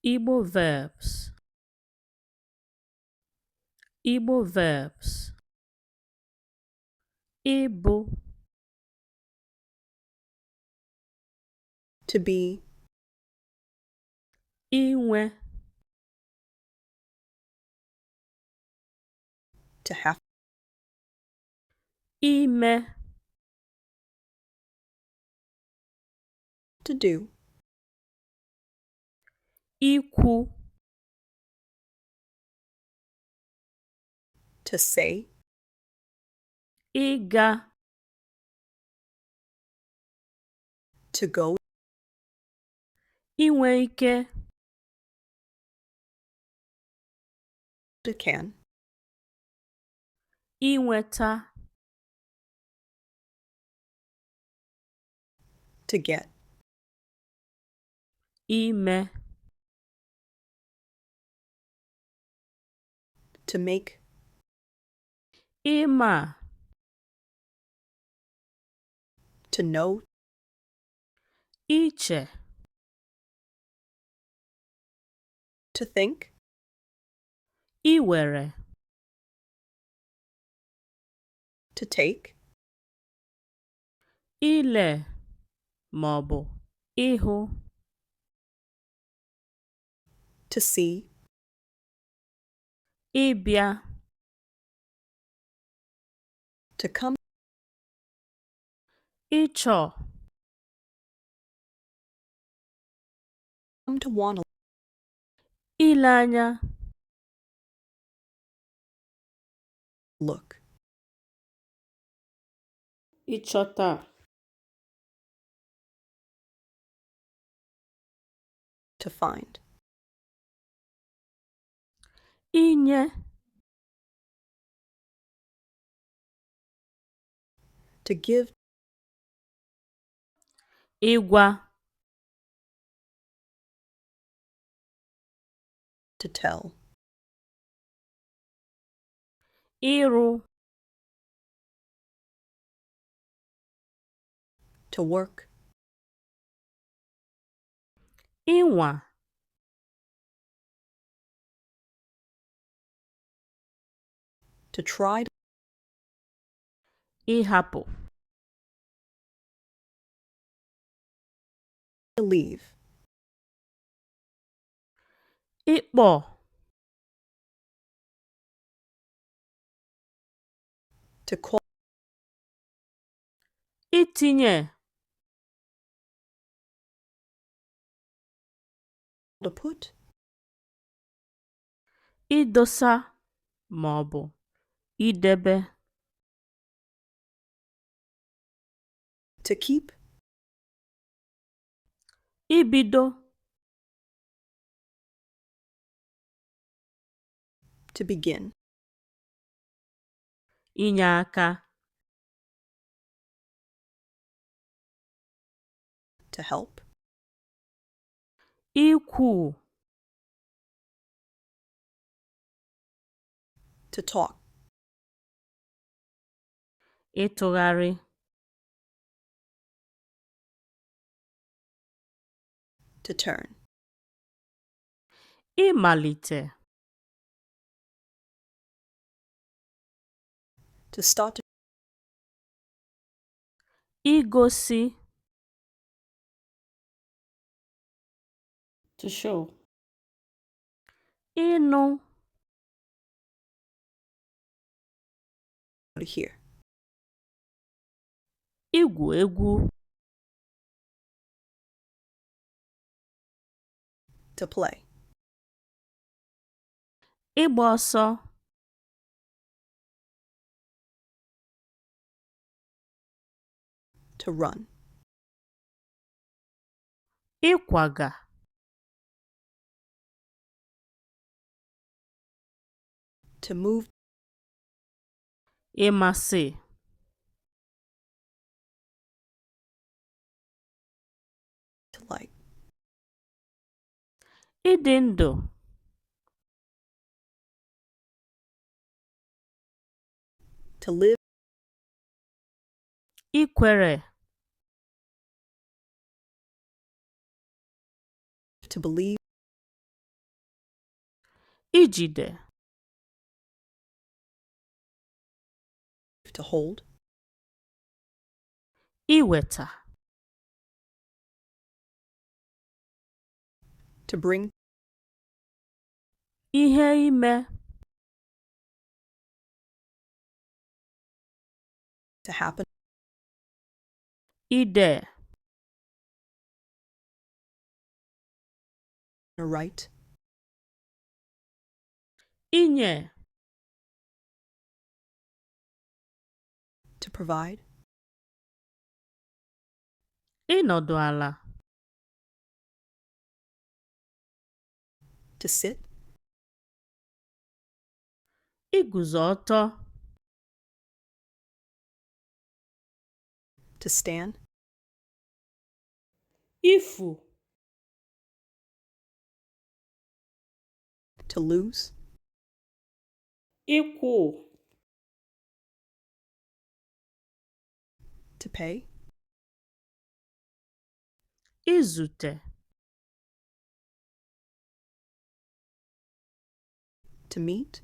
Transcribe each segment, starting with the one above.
Igbo verbs. Igbo verbs. Ịbụ. To be. Inwe. To have. Ime. To do. Ikwu. To say. Ịga. To go. Inwe ike. To can. Inweta. To get. Ime. To make. Ịma. To know. Iche. To think. Iwere. To take. Ile ma ọ bụ ịhụ. To see. Ịbịa. To come. Ịchọ. To want. Ile anya. Look. Ịchọta. To find. Inye. To give. Ịgwa. To tell. Ịrụ. To work. Ịnwa. To try. Ịhapụ. To leave. Ịkpọ. To call. Itinye. To put. Idosa ma ọ bụ idebe. To keep. Ibido. To begin. Inye aka. To help. Ikwu. To talk. Ịtụgharị. To turn. Ịmalite. To start. Igosi. To show. Ịnụ. To hear. Igwu egwu. To play. Ịgba ọsọ. To run. Ịkwaga. To move. Ịmasị. To like. Ịdị ndụ. To live. Ikwere. To believe. Ijide. To hold. Iweta. To bring. Ihe ime. To happen. Ide. Or write. Inye. To provide. Ịnọdụ ala. To sit. Iguzo ọtọ. To stand. Ifu. To lose. Ịkwụ. To pay. Izute. To meet.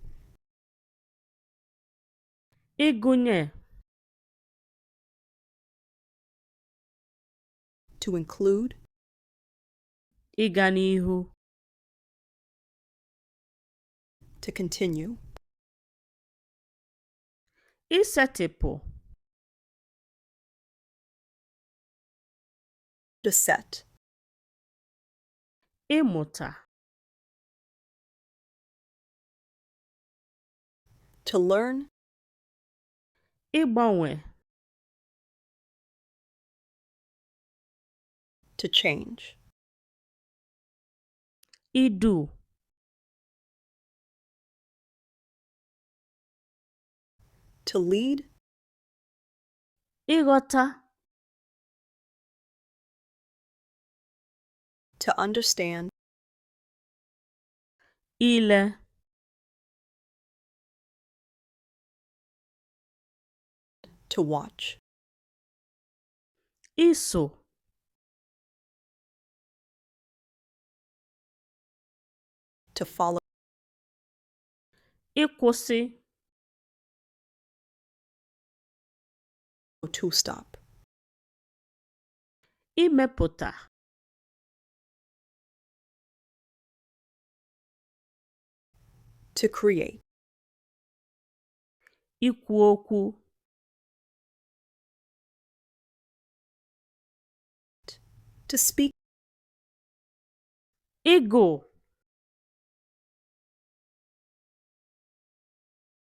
Ịgụnye. To include. Ịga n'ihu. To continue. Isetịpụ. To set. Ịmụta. To learn. Ịgbanwe. To change. Idu. To lead. Ịghọta. To understand. Ile. To watch. Iso. To follow. Ịkwụsị. To stop. Imepụta. To create. Ikwu okwu. To speak. Ịgụ.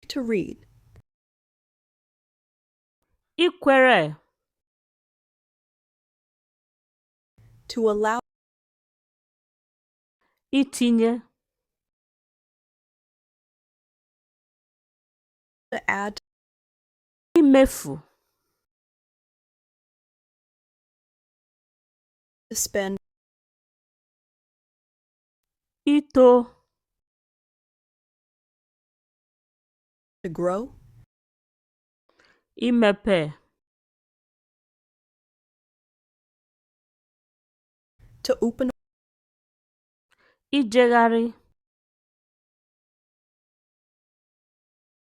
To read. Ikwere. To allow. Itinye. To add. Imefu. To spend. Ito. To grow. Imepe. To open. Ijegharị.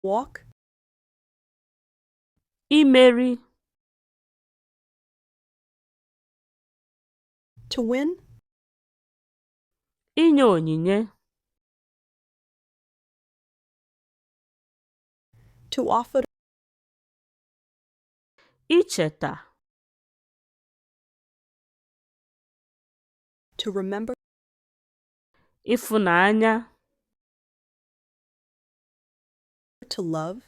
Walk. Imeri. To win. Inye onyinye. To offer. Icheta. To remember. Ịfụnanya. To love.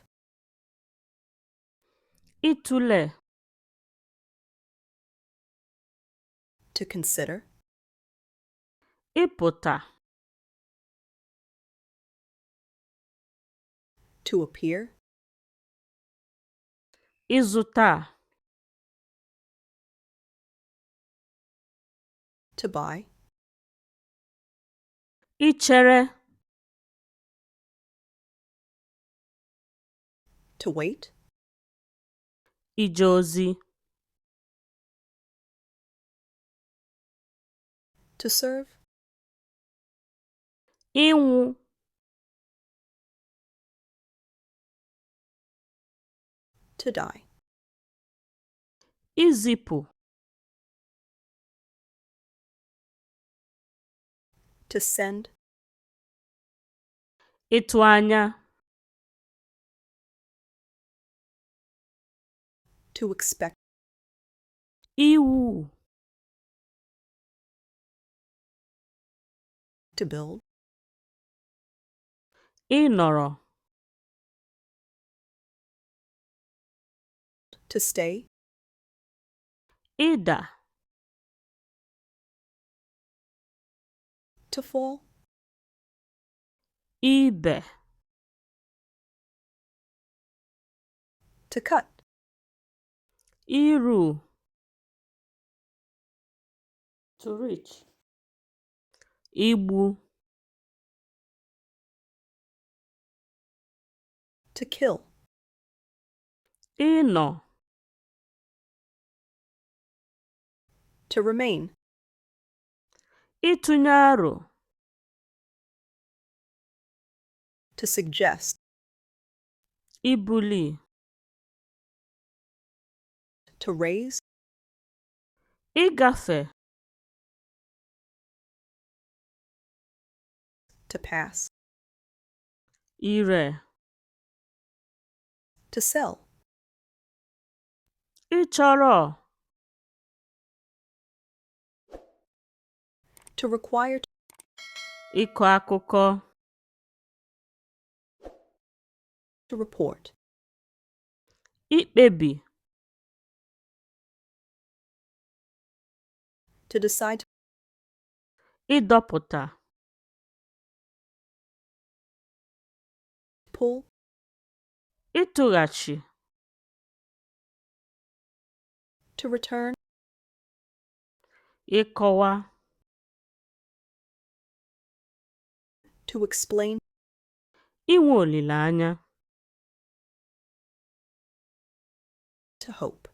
Ịtụle. To consider. Ịpụta. To appear. Ịzụta. To buy. Ichere. To wait. Ije ozi. To serve. Ịnwụ. To die. Izipụ. To send. Ịtụ anya. To expect. Iwu. To build. Ịnọrọ. To stay. Ịda. To fall. Ibe. To cut. Iru. To reach. Igbu. To kill. Ịnọ. To remain. Ịtụnye aro. To suggest. Ibuli. To raise. Ịgafe. To pass. Ire. To sell. Ịchọrọ. To require. Ịkọ akụkọ. To report. Ikpebi. To decide. Ịdọpụta. Pull. Ịtụghachi. To return. Ịkọwa. To explain. Inwe olileanya. To hope.